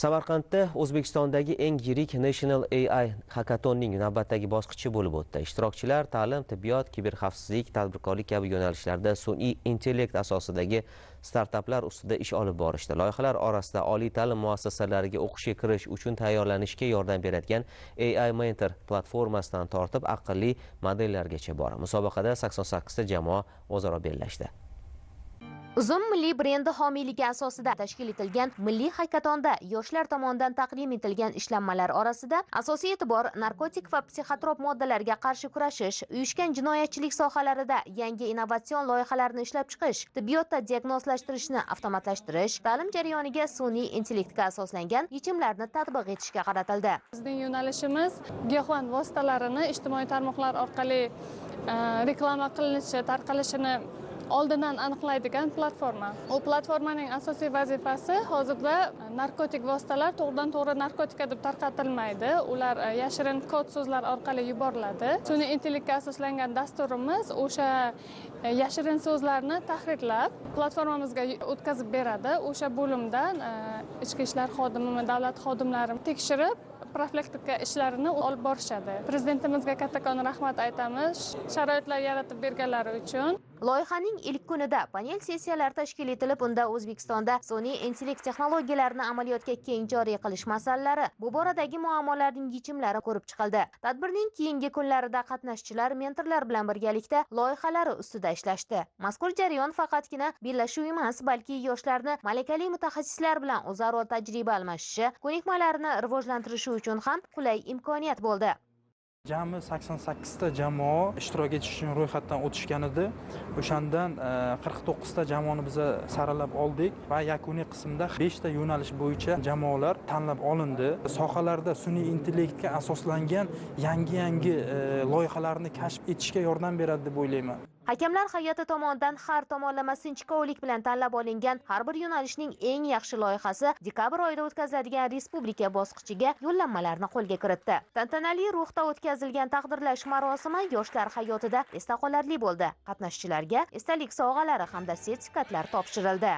Samarqandda O'zbekistondagi eng yirik National AI Hackathonning navbatdagi bosqichi bo'lib o'tdi. Ishtirokchilar ta'lim, tibbiyot, kiberxavfsizlik, tadbirkorlik kabi yo'nalishlarda sun'iy intellekt asosidagi startaplar ustida ish olib borishdi. Loyihalar orasida oliy ta'lim muassasalariga o'qishga kirish uchun tayyorlanishga yordam beradigan AI Mentor platformasidan tortib aqlli modellargacha bor. Musobaqada 88 ta jamoa o'zaro bellashdi. Uzum milliy brendi homiyligi asosida tashkil etilgan milliy hakatonda yoshlar tomonidan taqdim etilgan ishlanmalar orasida asosiy e'tibor narkotik va psixotrop moddalarga qarshi kurashish, uyushgan jinoyatchilik sohalarida yangi innovatsion loyihalarni ishlab chiqish, tibbiyotda diagnozlashtirishni avtomatlashtirish, ta'lim jarayoniga sun'iy intellektga asoslangan yechimlarni tatbiq etishga qaratildi. Bizning yo'nalishimiz giyohvand vositalarini ijtimoiy tarmoqlar orqali reklama qilinishi, tarqalishini oldindan aniqlaydigan platforma. U platformaning asosiy vazifasi hozirda narkotik vositalar to'g'ridan to'g'ri narkotika deb tarqatilmaydi. Ular yashirin kod so'zlar orqali yuboriladi. Sun'iy intellektga asoslangan dasturimiz o'sha yashirin so'zlarni tahrirlab platformamizga o'tkazib beradi. O'sha bo'limdan ichki ishlar xodimi, davlat xodimlari tekshirib profilaktika ishlarini olib borishadi. Prezidentimizga kattakon rahmat aytamiz, sharoitlar yaratib berganlari uchun. Loyihaning ilk kunida panel sessiyalari tashkil etilib, unda O'zbekistonda sun'iy intellekt texnologiyalarini amaliyotga keng joriy qilish masalalari, bu boradagi muammolarning yechimlari ko'rib chiqildi. Tadbirning keyingi kunlarida qatnashchilar mentorlar bilan birgalikda loyihalari ustida ishlashdi. Mazkur jarayon faqatgina bellashuv emas, balki yoshlarni malakali mutaxassislar bilan o'zaro tajriba almashishi, ko'nikmalarini rivojlantirishi uchun ham qulay imkoniyat bo'ldi. Jami 88 ta jamoa ishtirok etish uchun ro'yxatdan o'tishgan edi. O'shandan 49 ta jamoani biz saralab oldik va yakuniy qismda 5 ta yo'nalish bo'yicha jamoalar tanlab olindi. Sohalarda sun'iy intellektga asoslangan yangi loyihalarni kashf etishga yordam beradi deb o'ylayman. Hakamlar hay'ati tomonidan har tomonlama sinchkovlik bilan tanlab olingan har bir yo'nalishning eng yaxshi loyihasi dekabr oyida o'tkaziladigan respublika bosqichiga yo'llanmalarni qo'lga kiritdi. Tantanali ruhda o'tkazilgan taqdirlash marosimi yoshlar hayotida esda qolarli bo'ldi. Qatnashchilarga esdalik sovg'alari hamda sertifikatlar topshirildi.